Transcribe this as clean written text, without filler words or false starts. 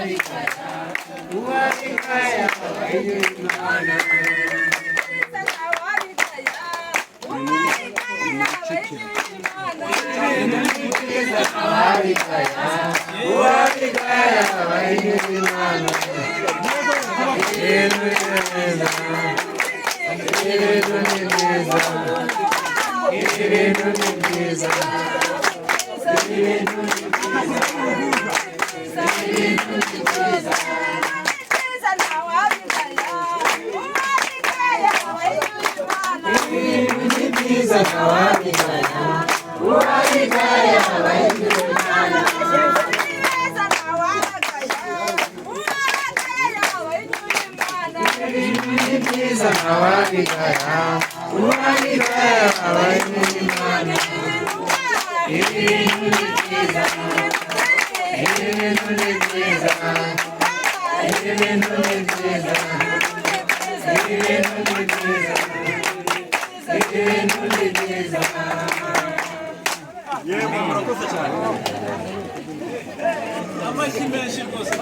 Uwabigaya, uwabigaya abahinyura Imana. Uwabigaya, uwabigaya abahinyura Imana. Ibintu ni byiza, ibintu ni byiza, ibintu ni byiza, ibintu ni byiza, ibintu ni byiza. Ibintu ni byiza ntawabigaya, uwabigaya abahinyura Imana. Ibintu ni byiza ntawabigaya, uwabigaya abahinyura Imana. Ibintu ni byiza, ibintu ni byiza, ibintu ni byiza, ibintu ni byiza, ibintu ni byiza. Yego, murakoze cyane, amashyi menshi rwose.